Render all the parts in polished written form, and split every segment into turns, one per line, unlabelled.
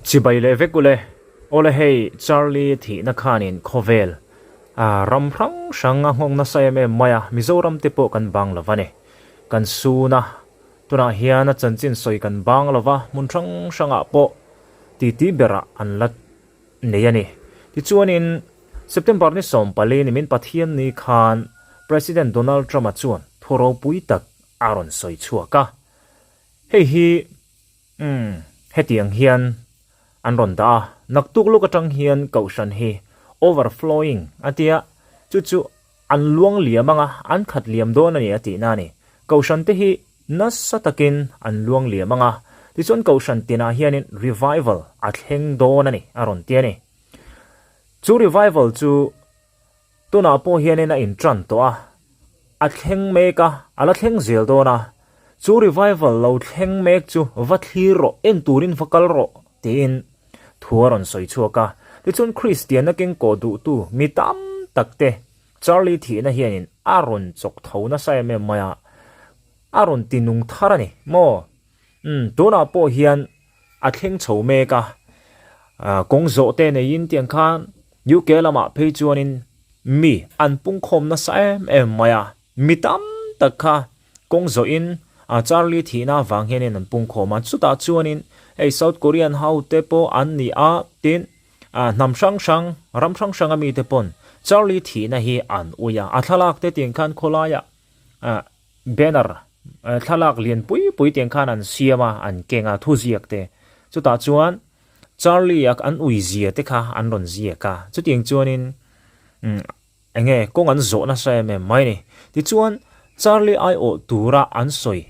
Chibai leh vek ule. Awle hei Charlie thihna khanin khawvel a ram hrang hrang a nghawng nasa em em mai a, Mizoram te pawh kan bang lo va ni. Kan sun a, tunah hian a chanchin sawi kan bang lo va, hmun hrang hrangah pawh titi berah an la nei a ni. Tichuanin September ni 14 nimin Pathianni khan President Donald Trump-a chuan thu ropui tak a rawn sawi chhuak a. Hei hi umm hetiang hian an rawn dah a, naktuk luk atang hian kohhran hi overflowing a tia, chu chu an luang liam anga an khat liam dawn a ni a tihna a ni. Kohhran te hi nasa takin an luang liam anga, tichuan kohhran tinah hianin revival a thleng dawn a ni a rawn ti a ni. Chu revival chu Tunah pawh hianin a inṭan tawh a, a thleng mek a, a la thleng zel dawn a. Chu revival lo thleng mek chu va thlir rawh, en turin va kal rawh tiin thu a rawn sawi chhuak a. Tichuan Kristianna kengkawh duhtu mi tam tak te Charlie thihna hianin a rawn chawk tho nasa em em mai a, a rawn ti nung thar a ni maw? Umm, tunah pawh hian a thleng chho mek a, kawng zawh te neiin tiang khan UK lamah phei chuanin mi an pungkhawm nasa em em mai a, mi tam tak kha kawng zawhin Charlie thihna avang hianin an pungkhawm a, chutah chuanin hei South Korean ho te pawh an ni a, tin hnam hrang hrang, ram hrang hranga mite pawn Charlie thihna hi an ui a, a thlalak te tiang khan khawlaiah Banner, thlalak lian pui pui tiang khan an siam a, an keng a, thuziak te. Chutah chuan Charlie a an ui zia te kha an rawn ziak a, chutiang chuanin eng nge kawng an zawh nasa em em mai a ni. Tichuan Charlie aiawh tura an sawi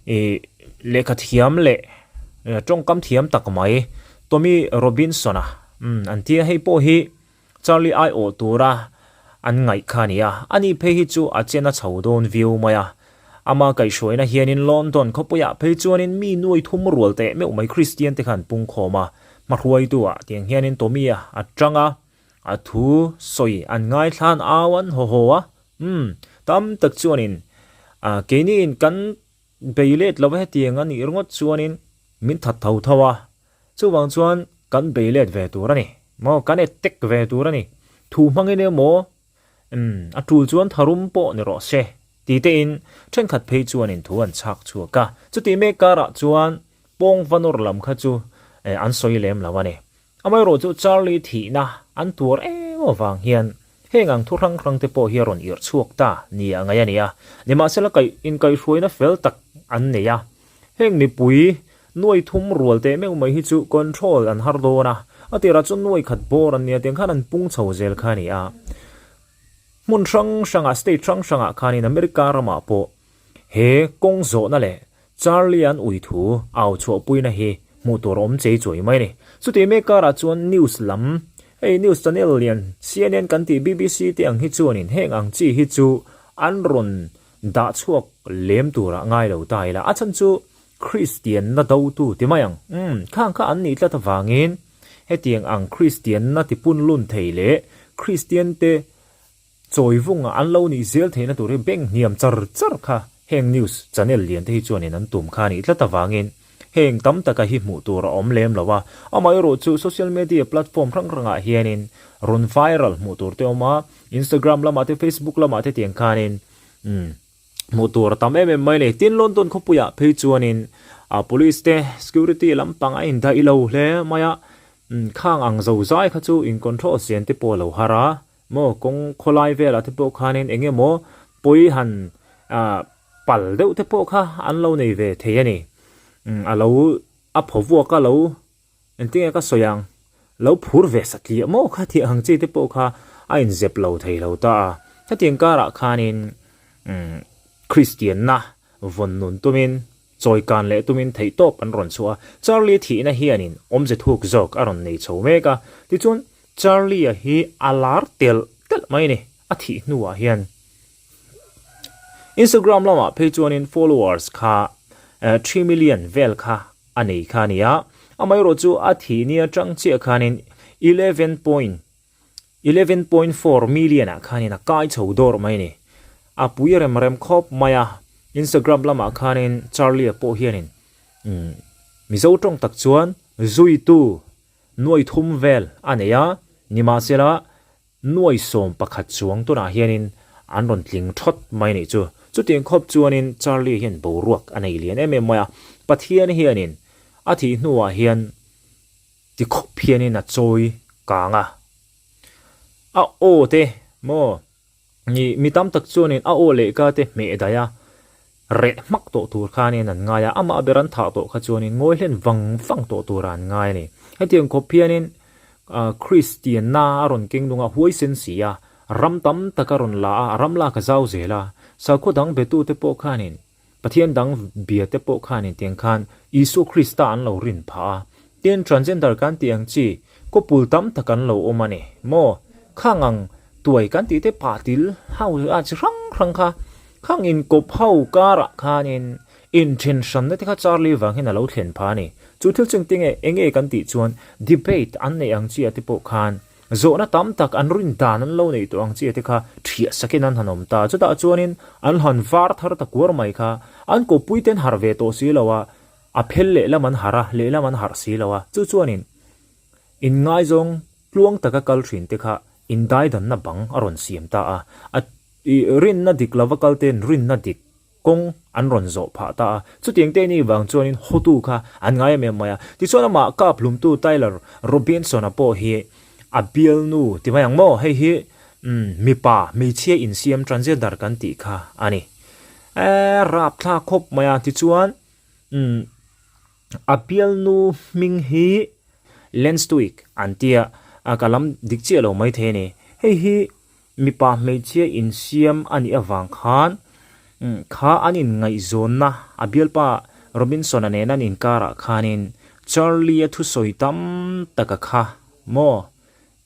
ih lehkha thiam leh tawngkam thiam tak mai Tommy Robinson-a an tia hei pawh hi Charlie aiawh tura an ngaih kha a ni a, ani phei hi chu a chen a chho dawn viau mai a. Ama kaihhruaina hianin London khawpuiah phei chuanin mi nuai thum rual teh meuh mai Kristian te kha an pungkhawm a, hmahruaitu-ah tiang hianin Tommy-a a tang a, a thu sawi an ngaithla an au an haw haw a, umm, tam tak chuanin keiniin kan bei let lo va hetiang a nih ringawt chuanin min that tho tho a, Chuvang chuan kan bei let ve tur a ni. Maw, kan attack ve tur a ni. Thu hmangin emaw, umm, a tul chuan tharum pawh ni rawh se, ti tein thenkhat phei chuanin thu an chhak chhuak a. Chutih mek karah chuan pawng va nawr lam kha chu an sawi lem lo a ni. Amaherawh chu Charlie thihna an tuar em avang hian heng ang thu hrang hrang te pawh hi a rawn irh chhuak ta ni a ngaih a ni a. Nimahsela kaih inkaihhruaina fel tak an nei a. Heng mipui Nuai thum rual teh meuh mai hi chu control an har dawn a, a tirah chuan nuai khat bawr an nia tiang khan an pung chho zel kha a ni a. Hmun hrang hrangah, state hrang hrangah khanin America ramah pawh he kawng zawhna leh Charlie an ui thu au chhuahpuina hi hmuh tur a awm chei chuai mai a ni. Chutih mek karah chuan news lam, hei news channel lian CNN kan tih BBC te ang hi chuanin heng ang chi hi chu an rawn dah chhuak lem turah ngai lo ta ila, a chhan chu Kristianna dotu ti mai ang. Umm, khang kha an nih tlat avangin hetiang ang Kristianna ti punlun thei leh Kristiante chawivunga an lo nih zel theihna tur hi beng hniam char char kha heng news channel lian te hi chuanin an tum kha a nih tlat avangin heng tam taka hi hmuh tur a awm lem lo a. Amaherawh chu social media platform hrang hrangah hianin rawn viral hmuh tur te awm a, Instagram lamah te Facebook lamah te tiang khanin umm, Hmuh tur a tam em em mai a ni. Tin, London khawpuiah phei chuanin ah police te security lampang a indaih lo hle mai a, khang ang zo zai kha chu in control sian te pawh a lo har a, maw kawng khawlai velah te pawh khanin eng emaw pawi han ah pal deuh te pawh kha an lo nei ve thei a ni. A lo a phaw vuak a lo Engtinge ka sawi ang? Lo phur ve satliah maw kha tih ang chi te pawh kha a inzep lo thei lo ta a. Hetiang karah khanin umm Kristianna vawn nun tumin, chawikan leh tumin theihtawp an rawn chhuah a. Charlie thihna hianin awmze thuk zawk a rawn nei chho mek a. Tichuan Charlie-a hi a lar telh telh mai a ni, a thih hnuah hian. Instagram lamah phei chuanin followers kha 3 million vel kha a nei kha a ni a, amaherawh chu a thih ni atang chiah khanin 11.11.4 million ah khanin a kai chho dawr mai a ni. A pui rem rem khawp mai a, Instagram lamah khanin Charlie-a pawh hianin Mizo tawng tak chuan zuitu nuai thum vel a nei a, nimahsela nuai 11 chuang tunah hianin an rawn tling thawt mai nih chu. Chutiang khawp chuanin Charlie hian boruak a nei lian em em mai a, Pathian hianin a thih hnuah hian ti khawp hianin a chawi kang a, a aw te maw Ni, mi tam tak chuanin a aw leh ka te hmeh daih a, reh hmak tawh tur khanin an ngai a, amah ber an thah tawh kha chuanin ngawi hlen vang vang tawh turah an ngai a ni. Hetiang khawp hianin Kristianna a rawn keng nung a, huaisen si a, ram tam tak a rawn la a, a ram lak a zau zel a, sakhaw dang betute pawh khanin Pathian dang bia te pawh khanin tiang khan Isua Krista an lo rin phah a, tin transgender kan tih ang chi kawpul tam tak an lo awm a ni maw? Khang ang tuai kan tih te patil ho a chi hrang hrang kha khang inkawp ho karah khanin inthen hranna te kha Charlie vang hian a lo thlen phah a ni. Chu thil chu engtin nge enge kan tih chuan debate an neih ang chi ah te pawh khan Zawhna tam tak an rin dan an lo neih tawh ang chiah te kha thiah sakin an han awm ta. Chutah chuanin an han var thar ta kuar mai kha. An kawppui te an harh ve tawh si lo a, a phel lehlam an harh a, lehlam an harh si lo a. Chu chuanin inngaizawng tluang taka kal thin te kha indaidanna bang a rawn siam ta a. A rinna dik lova kal ten rinna dik kawng an rawn zawh phah ta a, chutiang te ni vang chuanin hotu kha an ngai em em mai a. Tichuan amah kap hlumtu Tyler Robinson-a pawh hi a bialnu ti mai ang maw, hei hi mipa hmeichhia insiam transgender kan tih kha a ni. Eee rapthlak khawp mai a, tichuan a bialnu hming hi Lance Tuig an tia, ka lam dik chiah lo maithei a ni. Hei hi Mipa hmeichhia insiam a nih avang khan kha an inngaihzawnna a bialpa Robinson-a nen an inkarah khanin Charlie-a thusawi tam taka kha maw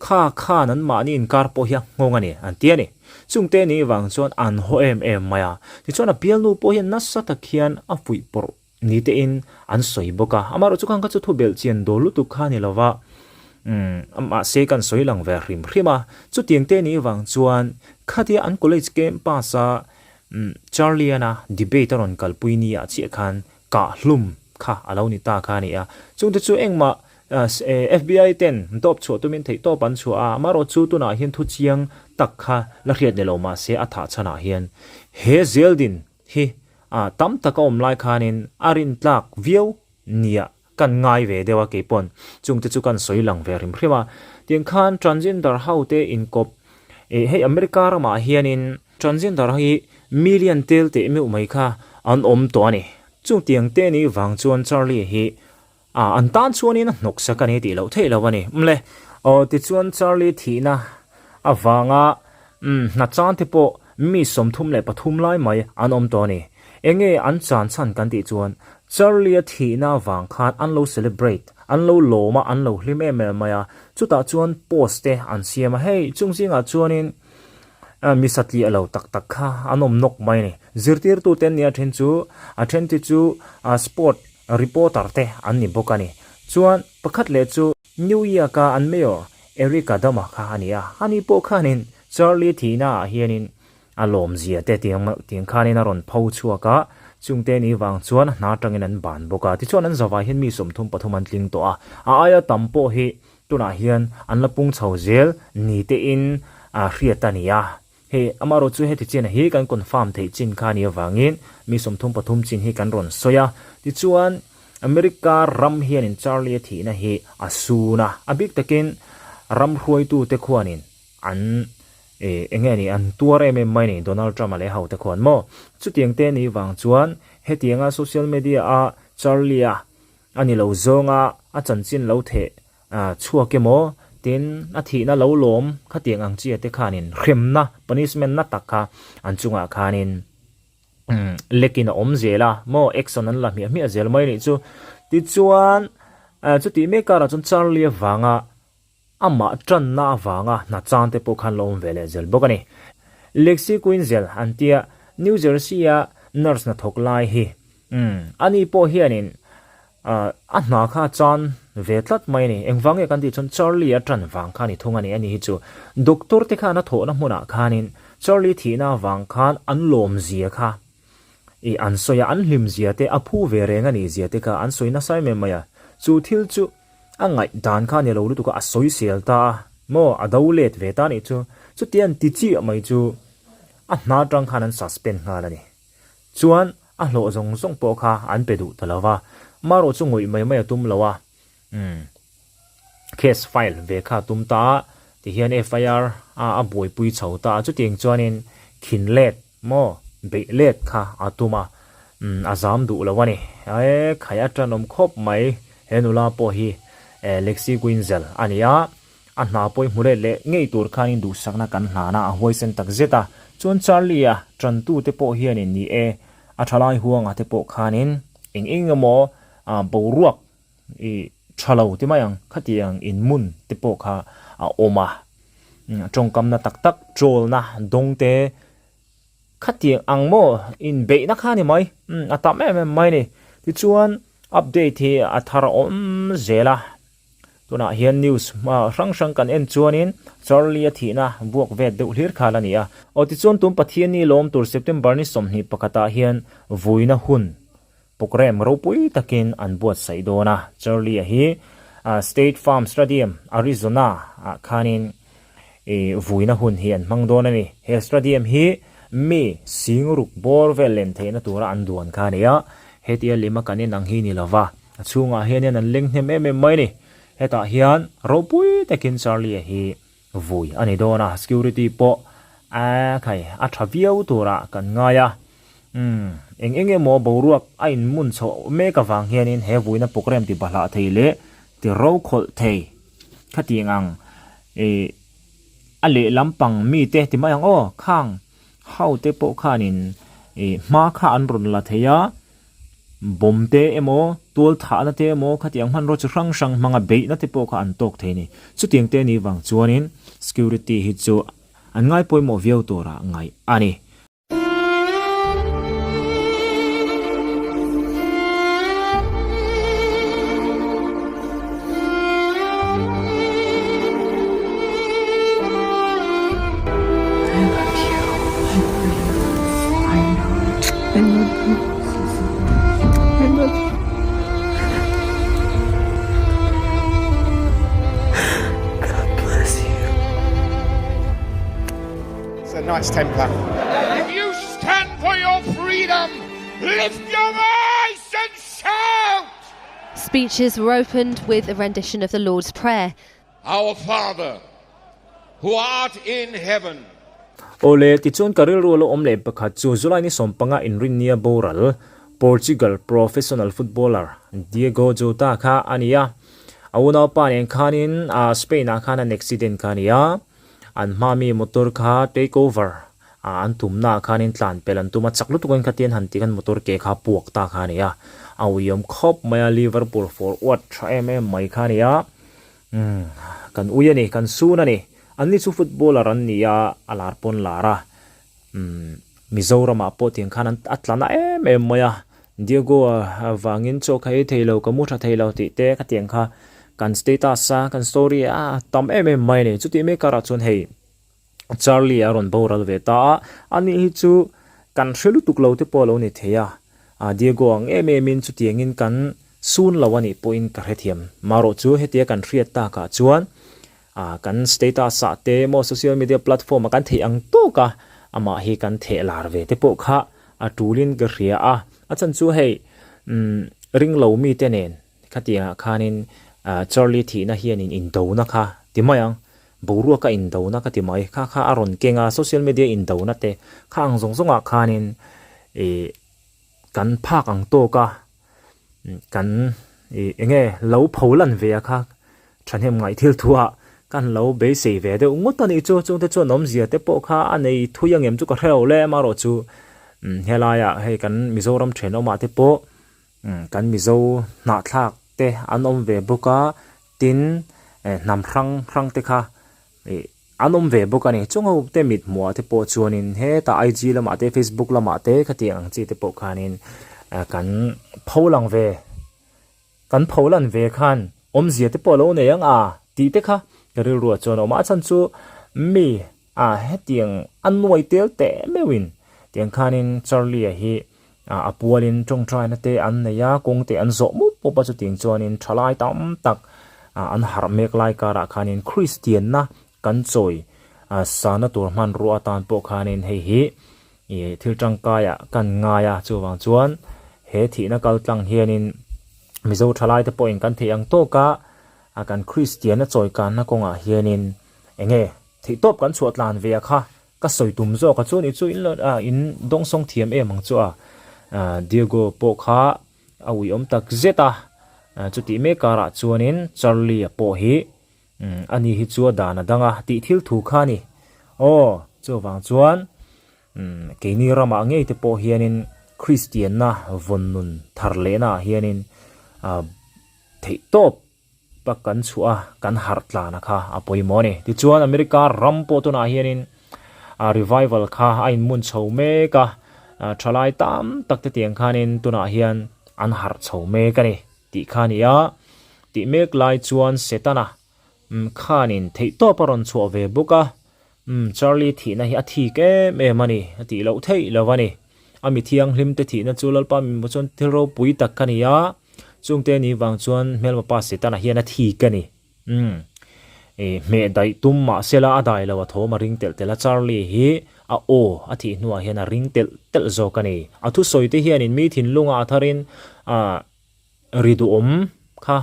kha khan anmahni inkar pawh hi a nghawng a ni an ti a ni. Chungte nih vang chuan an haw em em mai a. Tichuan a bialnu pawh hian nasa tak hian a fuihpawrh ni tein an sawi bawk a, amaherawh chu khan kha chu thu belh chian dawl lutuk kha a ni lova, umm mahse kan sawi lang ve hrim hrim a, chutiang te nih vang chuan khatia an college campus a umm Charlie-ana debate a rawn kalpui ni ah chiah khan kah hlum kha a lo ni ta kha a ni a, chungte chu engmah FBI ten dawp chhuah tumin theih tawp an chhuah a, amaherawh chu tunah hian thu chiang tak kha la hriat ni lo mahse a thah chhanah hian he zeldin hi a tam tak a awm lai khanin a rintlak viau nia kan ngai ve deuh a keipawn chungte chu kan sawi lang ve hrim hrim a tiang khan transgender ho te inkawp eh hei America ramah hianin transgender hi million tel teh meuh mai kha an awm tawh a ni chung tiang te nih vang chuan Charlie hi A, an tan chuanin a hnawk sak a ni tih loh theih lo a ni. Mle, aw tichuan Charlie thihna avanga umm hna chan te pawh mi 33 lai mai an awm tawh a ni. Enge an chan chhan kan tih chuan Charlie-a thihna avang khan an lo celebrate, an lo lawm a, an lo hlim em em mai a. Chutah chuan post te an siam a, hei chung zingah chuanin mi satliah lo tak tak kha an awm nawk mai a ni. Zirtirtute an ni a then chu, a then te chu sport Reporter te an ni bawk a ni. Chuan pakhat leh chu New York a an Mayor Eric Adama kha a ni a, ani pawh khanin Charlie thihna ah hianin a lawmzia te tiang tiang khanin a rawn pho chhuak a, chungte ni vang chuan hna atangin an ban bawk a. Tichuan an zavai hian mi 33 an tling tawh a, a aia tam pawh hi tunah hian an la pung chho zel ni tein hriat a ni a. Hei, amaherawh chu heti chin hi kan confirm theih chin kha a nih avangin mi 33 chin hi kan rawn sawi a. Tichuan, America ram hianin Charlie-a thihna hi a sun a, a bik takin ram hruaitute khuanin an eh eng nge ni an tuar em em mai a ni, Donald Trump-a leh hote khuan maw? Chutiang te nih vang chuan hetianga social media-a Charlie-a a ni lo zawnga a chanchin lo theh chhuak emaw tin a thihna lo lawm khatiang ang chi te khanin hremna punishment na tak kha an chungah khanin lekin a awm zel a maw action an la hmiah hmiah zel mai anih chu tichuan chutih mek karah chuan Charlie avanga amah tanna avanga hna chan te pawh khan lo awm ve leh zel bawk a ni Lexi Quinzel an tia New Jersey a nurse hnathawk lai hi ani pawh hianin A hna kha a chan ve tlat mai a ni. Engvang nge kan tih chuan Charlie a tan vang kha a ni thung a ni. Ani hi chu doctor te khan a thawhna hmunah khanin Charlie thihna avang khan an lawmzia kha ih an sawi a, an hlimzia te a phu ve reng a nih zia te kha an sawi nasa em em mai a. Chu thil chu. A ngaihdan kha a ni lo lutuk a, a sawisel ta a, maw a do let ve ta a nih chu. Chutia an ti chiah mai chu a hna atang khan an suspend nghal a ni. Chuan a hlawh zawng zawng pawh kha an pe duh ta lo va, marawh chu ngawih mai mai a tum lo a, umm case file ve kha a tum ta a, tihian FIR a a buaipui chho ta a, chutiang chuanin khin let maw beih let kha a tum a, umm a zam duh lo a ni. E khai a tanawm khawp mai he nula pawh hi Lexi Guinzel a ni a, A hna pawh i hmu let leh ngei tur khanin duhsakna kan hlan a, a huaisen tak zet a. Chuan Charlie-a tantute pawh hianin ni e, a thalai huanga te pawh khanin eng eng emaw boruak i tha lo ti mai ang, khatiang inmun te pawh kha a awm a. Tawngkamna tak tak, troll-na dawng te khatiang ang maw inbeihna kha a ni mai, a tam em em mai a ni. Tichuan update hi a thar awm zel a. Tunah hian news hrang hrang kan en chuanin Charlie a thihna buak vet deuh hlir khal a ni a. Aw tichuan tun Pathianni lawm tur September ni 20 pakhatah hian vuina hun programme ropui takin an buatsaih dawn a. Charlie-a hi State Farm Stadium, Arizona ah khanin vuina hun hi an hmang dawn a ni. He stadium hi mi singruk bawr vel len theihna tura an duan kha a ni a. Hetia lima kan en ang hi ni lova. A chhungah hianin an leng hnem em em mai a ni. Hetah hian ropui takin Charlie-a hi vui a ni dawn a, security pawh a khai a tha viau turah kan ngai a. Umm, eng eng emaw boruak a inmun chhoh mek avang hianin he vuina programme ti bahlah thei leh ti rokhawlh thei khatiang ang ih a lehlam pang mite ti mai ang aw, khang ho te pawh khanin ih hma kha an rawn la thei a. Bomb te emaw, tual thahna te emaw khatiang hmanraw chi hrang hrang hmanga beihna te pawh kha an tawk thei a ni. Chutiang te ni vang chuanin security hi chu an ngai pawimawh viau turah ngaih a ni.
I love you. I love you. I know. I love you. I love you. God bless you.
It's a Knights Templar.
If you stand for your freedom, lift your voice and shout!
Speeches were opened with a rendition of the Lord's Prayer.
Our Father, who art in heaven.
Awle, tichuan ka rilru a lo awm leh pakhat chu July ni 15 inrinnia boral Portugal professional footballer Diego Jota kha a ni a. A unaupa nen khanin Spain-ah khan an accident kha a ni a, an hma mi motor kha take over an tumnaah khanin tlan pel an tum a, chak lutukin khatian han tih khan motor ke kha puak ta kha a ni a. A uiawm khawp mai a, Liverpool forward tha em em mai kha a ni a. Umm, kan ui a ni, kan sun a ni. Anni chu footballer an ni a, a lar pawn lar a. Umm, Mizoramah pawh tiang khan an a tla na em em mai a. Diego vangin chaw ka ei thei lo, ka mu tha thei lo tih te khatiang kha kan status a, kan story a tam em em mai a ni. Chutih mek karah chuan hei Charlie a rawn boral ve ta a, ani hi chu kan hre lutuk lo te pawh a lo ni thei a, Diego ang em em in chutiangin kan sun lo a nih pawhin ka hrethiam. Marawh chu hetia kan hriat takah chuan kan status ah te emaw social media platform ah kan theih ang tawk a, amah hi kan theh lar ve te pawh kha a tulin ka hria a, a chhan chu hei ringlo mite nen Khatiangah khanin Charlie thihna hianin indona kha ti mai ang, boruaka indona ka ti mai, kha kha a rawn keng a, social media indona te kha ang zawng zawngah khanin ih kan phak ang tawk a, kan ih eng nge lo pho lan ve a kha thahnem ngaih thil thuah kan lo beisei ve deuh ngawt a nih chu, chungte chuan awmzia te pawh kha a nei thui angem chu ka hre lo le amaherawhchu helaiah hei kan Mizoram thenawmah te pawh Kan Mizo hnahthlak te an awm ve bawk a, tin hnam hrang hrang te kha ih an awm ve bawk a ni. Chung ho te mit hmuh ah te pawh chuanin hetah IG lamah te Facebook lamah te khatiang ang chi te pawh khanin kan pho lang ve, kan pho lan ve khan awmzia te pawh a lo nei ang a tih te kha ka rilruah chuan a awm a. A chhan chu mi A hetiang a nuai tel teh meuhin tiang khanin Charlie-a hi a pualin tawngtaina te an nei a, kawng te an zawh mup mup a, chutiang chuanin thalai tam tak An harh mek lai karah khanin Kristianna kan chawi sana tur hmanrua atan pawh khanin hei hi ih thil tangkaiah kan ngai a, chuvang chuan he thihna kal tlang hianin Mizo thalaite pawhin kan theih ang tawk a, kan Kristianna chawi kanna kawngah hianin eng nge theihtawp kan chhuah tlan ve a kha ka sawi tum zawk a, chuan i chu in lo in dawngsawng thiam em ang chu a, Diego pawh kha a uiawm tak zet a, chutih mek karah chuanin Charlie-a pawh hi ani hi chu a dan a dang a tih thil thu kha a ni. Aw, chuvang chuan keini ramah ngei te pawh hianin Kristianna vawn nun thar lehnaah hianin theihtawp Pa kan chhuah a, kan harh tlana kha a pawimawh a ni. Tichuan America ram pawh tunah hianin a revival kha a inmun chho mek a, thalai tam tak te tiang khanin tunah hian an harh chho mek a ni tih kha a ni a. Tih mek lai chuan Setana khanin theihtawp a rawn chhuah ve bawk a, Umm, Charlie thihna hi a thik em em a ni, a tih loh theih lo a ni. A mi thianghlim te thihna chu Lalpa min hmu chuan thil ropui tak ka ni a, chungte ni vang chuan hmelma pa Setana hian a thik a ni. Umm, i hmeh daih tum mahsela a dai lo a thawm a ring telh telh a, Charlie hi a aw a thih hnuah hian a ring telh telh zawk a ni. A thusawi te hianin mi thinlunga a tharin ah, Ri duhawm kha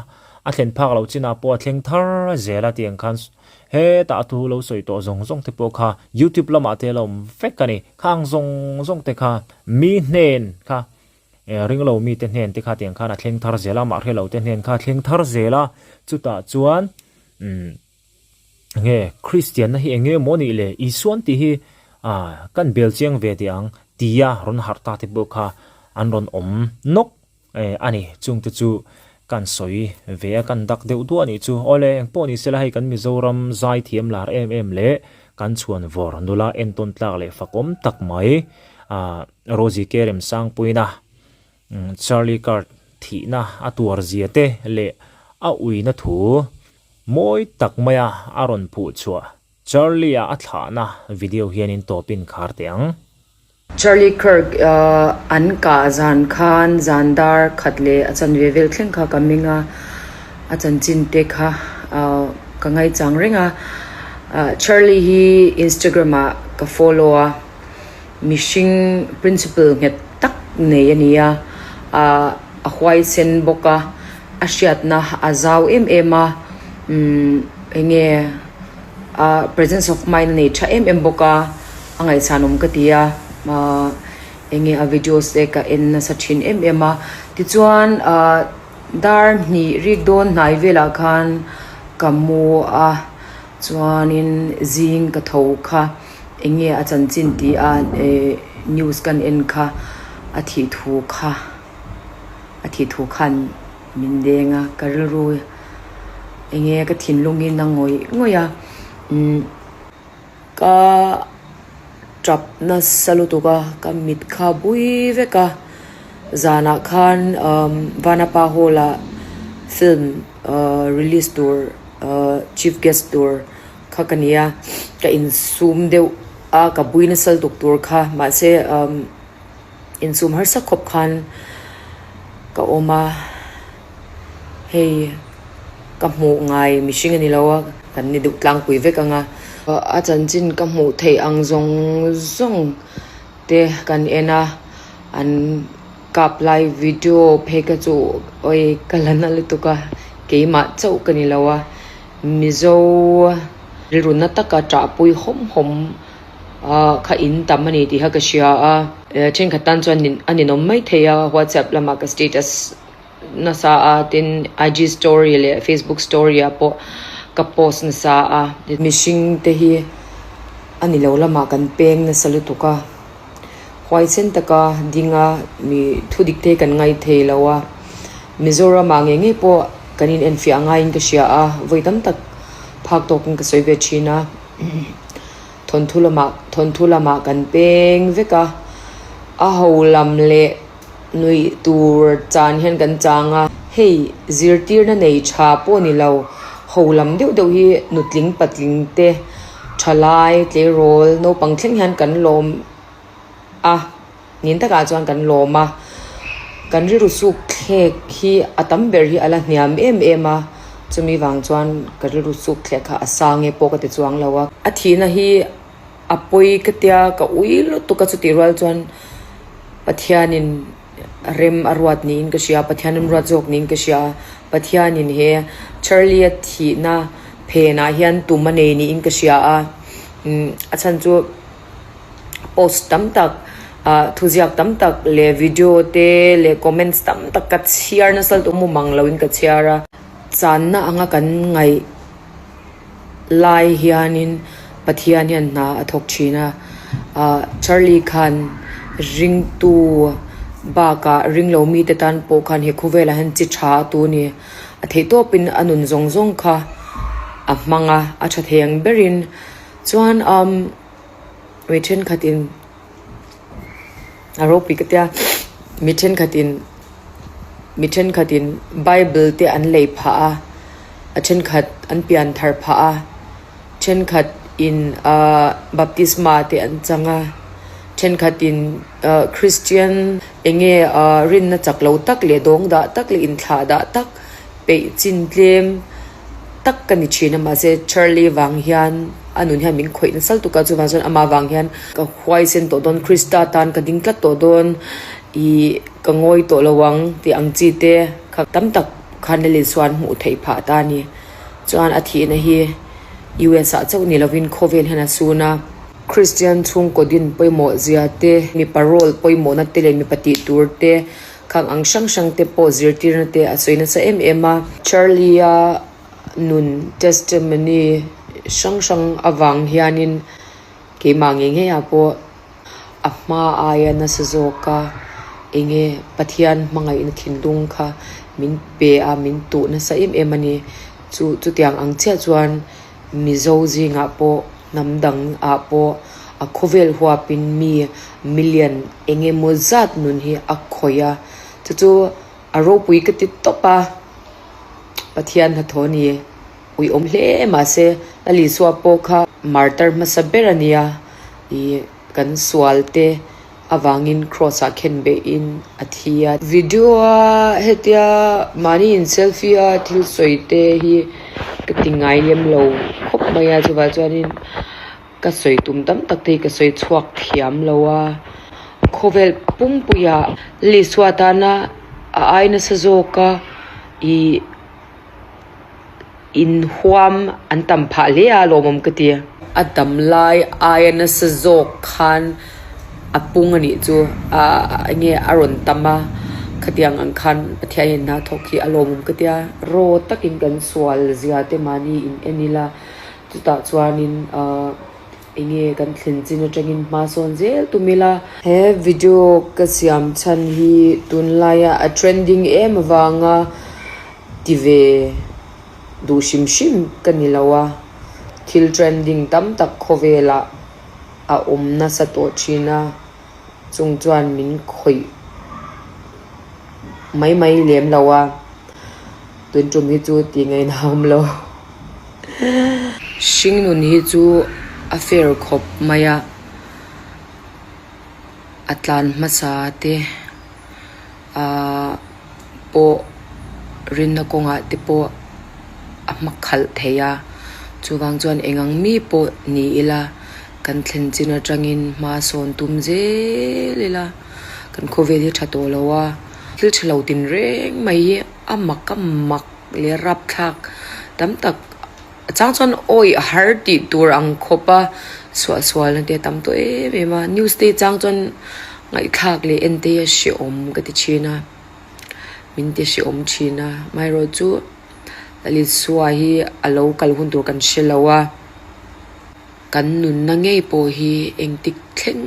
a thlen phak loh chinah pawh a thleng thar zel a tiang khan hetah a thu lo sawi tawh zawng zawng te pawh kha youtube lamah te a lo awm vek a ni. Khang zawng zawng te kha mi hnen kha ringlo mite hnen te kha tiang khan a thleng thar zel a, mah hrelo te hnen kha a thleng thar zel a, chutah chuan umm Nge Kristianna hi eng nge maw nih le? Isuan tih hi kan bel chiang ve teh ang tia rawn harh ta te pawh kha an rawn awm nawk a ni. Chungte chu kan sawi ve a, kan dak deuh duah a nih chu. Awle, eng pawh ni sela hei kan Mizoram zaithiam lar em em leh kan chhuan vawr nula entawn tlak leh fakawm tak mai Rosie K Remsangpuina Charlie Kirk thihna a tuar zia te leh a uina thu Mawi tak maia a rawn phuh chhuah Charlie-a a thlahna video hianin tawpin khar teh ang.
Charlie Kirk an kah zan khan zan dar khat leh a chanve vel thleng kha ka ming a, a chanchin te kha ka ngaichang reng a. Charlie hi Instagram ah ka follow a, mihring principle nghet tak nei a ni a, a huaisen bawk a. A hriatna a zau em em a, umm eng nge a presence of mind a nei tha em em bawk a, a ngaihsan awm ka ti a, ahh eng nge a videos te ka en nasa thin em em a, tichuan ahh dar hnih rik dawn hnai velah khan ka mu a, chuanin zing ka tho kha eng nge a chanchin tih a eh news kan en kha a thih thu kha. A thih thu khan min deng a, ka rilru eng nge ka thinlungin a ngawih ngawih a, umm ka tap nasa lutuk a, ka mit kha bui vek a, zanah khan umm Vanapa Hall ah film ahh release tur ahh chief guest tur kha ka ni a, ka insum deuh a, ka bui nasa lutuk tur kha mahse umm. Insum harsa khawp khan ka awm a, hei ka hmuh ngai mihring a ni lo a, kan ni deuh tlangpui vek ang a. A chanchin ka hmuh theih ang zawng zawng te kan en a, an kap lai video phei kha chu awi ka la na lutuk a, keimah chauh ka ni lo a, Mizo rilru na taka ṭahpui hawm hawm. Ah kha in tam a ni tih kha ka hria a. Thenkhat tan chuan a ninawm mai thei a, WhatsApp lamah ka status nasa a, tin IG story leh Facebook story ah pawh ka post nasa a. Mihring te hi a ni lo lamah kan peng nasa lutuk a, huaisen taka ding a mi thu dik te hi kan ngai thei lo a, Mizoram ah ngei ngei pawh kan in enfiah ngaiin ka hria a, vawi tam tak phak tawkin ka sawi ve thin a. Thawnthu lamah thawnthu lamah kan peng vek a, a ho lam leh nuih tur chan hian kan chang a. Hei zirtirna nei tha pawh ni lo, ho lam deuh deuh hi nutling patling te thalai tleirawl naupang thleng hian kan lawm a, nin takah chuan kan lawm a. Kan rilru suk thlek hi a tam ber hi a la hniam em em a. Chumi vang chuan ka rilru suk thleh kha a sang e pawh ka ti chuang lo a. A thihna hi a pawi ka tia ka ui lutuk a chutih rual chuan Pathianin rem a ruat niin ka hria, Pathian rem ruat zawk niin ka hria a, Pathianin he Charlie-a thihna phenah hian tum a nei niin ka hria a, umm a chhan chu post tam tak ah thuziak tam tak leh video te leh comments tam tak ka chhiar nasa lutuk mu mang loin ka chhiar a. Channa anga kan ngaih lai hianin Pathian hian hna a thawk thin a, ah Charlie khan ringtu bakah ringlo mite tan pawh khan he khawvelah hian chi tha a tu a ni. A theihtawpin a nun zawng zawng kha a hmang a, a tha thei ang berin chuan umm mi thenkhatin a ropui ka tia mi thenkhatin mi thenkhatin bible te an lei phah a a thenkhat an pian thar phah a thenkhat in ahh baptisma te an chang a thenkhat in ahh christian eng nge ahh rinna chak lo tak leh dawng dah tak leh inthlah dah tak peih chin tlem. tak ka ni thin a mahse Charlie vang hian a nun hian min khawih nasal tuk a chuvang chuan amah vang hian ka huaisen tawh dawn Krista tan ka ding tlat tawh dawn ih ka ngawi tawh lo ang tih ang chi te kha tam tak khan Lily chuan hmuh theih phah ta a ni chuan a thihna hi US ah chauh ni lovin khawvel hian a sun a. Kristian chhungkaw din pawimawh zia te mipa role pawimawhna te leh mipa tih tur te Khang ang hrang hrang te pawh zirtirna te a sawi nasa em em a. Charlie-a nun testimony hrang hrang avang hianin keimah ngei ngei ah pawh a hma aia nasa zawk a enge Pathian hmangaihna thinlung kha min pe a, min tuh nasa em em a ni. Chu chutiang ang chiah chuan Mizo zingah pawh hnam dang ah pawh a khawvel huapin mi million eng emaw zat nun hi a khawih a, chu chu a ropui ka ti tawp a, Pathian hnathawh a ni uiawm hle mahse Lalisua pawh kha martar hmasa ber a nia ih kan sual te. Avangin Kross ah khen behin a thi a. Video a hetia mahni in selfie a thil sawi te hi ka ti ngai lem lo khawp mai a chuvah chuanin ka sawi tum tam tak te hi ka sawi chhuak thiam lo a. Khawvel pumpuiah Lisua tana a ai nasa zawk a ih. Inhuam an tam phah hle a lawmawm ka ti. A dam lai aia nasa zawk khan a pung a nih chu a enge a rawn tam a, khatiang ang khan Pathianin hna thawk hi a lawmawm ka tia. Raw takin kan sual zia te mahni in en ila chutah chuanin ahh enge kan thlen chin atangin hma sawn zel tum ila. He video ka siam chhan hi tunlaia a trending em avanga. Ti ve duh hrim hrim ka ni lo a, thil trending tam tak khawvelah a awm nasa tawh thin a, chung chuan min khawih mai mai lem lo a, tun tum hi chu tih ngaihna a awm lo. Hringnun hi chu a fair khawp mai a, a tlan hmasa te. Ahh pawh rinna kawngah te pawh a hma khalh thei a chuvang chuan eng ang mi pawh ni ila kan thlen chin atangin hma sawn tum zel ila kan khawvel hi tha tawh lo a thil tha lo tin reng mai hi a mak a mak leh rapthlak tam tak. A chang chuan awi a har tih tur ang khawp a suahsual na te a tam tawh em em a news te chang chuan ngaihthlak leh en te hi a hrehawm ka ti thin a min ti hrehawm thin a amaherawhchu Lalisua hi a lo kal hun tur kan hre lo a kan nunna ngei pawh hi engtik thleng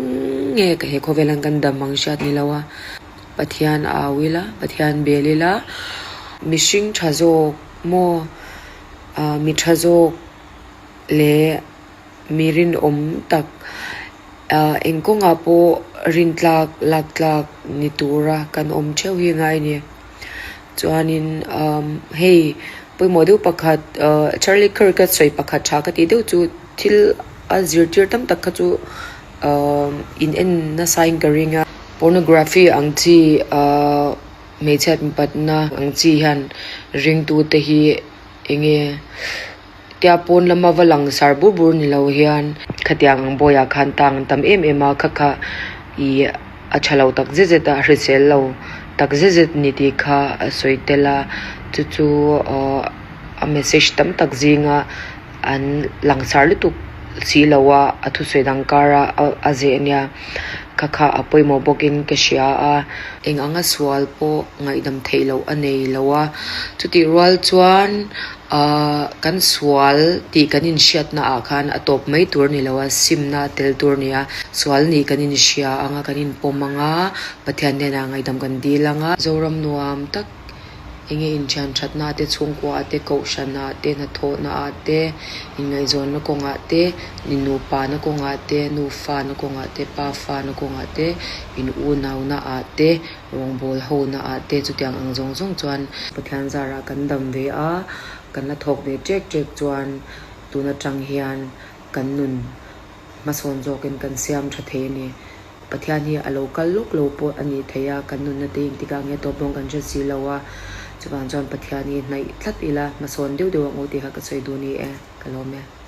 nge ka he khawvel hian kan dam ang hriat ni lo a Pathian a au ila Pathian bel ila mihring tha zawk maw. Ah mi tha zawk leh mi rinawm tak ah eng kawngah pawh rintlak lak tlak ni tura kan awm theuh hi ngai a ni. Chuanin umm hei pawimawh deuh pakhat ah Charlie Kirk a sawi pakhat tha ka tih deuh chu thil a zirtir tam tak kha chu ah in en nasa in ka ring a. Pornography ang chi ah hmeichhiat mipatna ang chi hian ringtute hi. Enge tia pawn lama va lang sar bur bur ni lo hian khatiang ang bawiah khan tang an tam em em a, kha kha ih a tha lo tak zet zet a, a hrisel lo tak zet zet ni tih kha a sawi tel a, chu chu aw a message tam tak zinga an langsar lutuk si lo a, a thusawi dang kara a zeh ania kha kha a pawimawh bawkin ka hria a. Eng anga sual pawh ngaihdam theih loh a nei lo a, chutih rual chuan ahh kan sual tih kan inhriatna ah khan a tawp mai tur a ni lo a, simna a tel tur a ni a, sual nih kan inhria ang a, kan inpawm ang a, Pathian hnenah ngaihdam kan dil ang a. Zoram nuam tak enge inthian thatna te, chhungkua te, kohhranah te, hnathawhna ah te, inngaihzawnna kawngah te, nupa na kawngah te, nufa na kawngah te, pa fa na kawngah te, in unauna ah te, rawngbâwl hona ah te chutiang ang zawng zawng chuan Pathian zarah kan dam ve a, kan la thawk ve ṭek ṭek chuan tun aṭang hian kan nun hmasawn zawkin kan siam ṭha thei a ni. Pathian hi a lo kal lawk lo pawh a nih theih a, kan nunna te engtikah nge tawp dawn kan hre si lo a, chuvang chuan Pathian hi hnaih tlat ila hmasawn deuh deuh ang u tih kha ka sawi duh ni e, ka lawm e.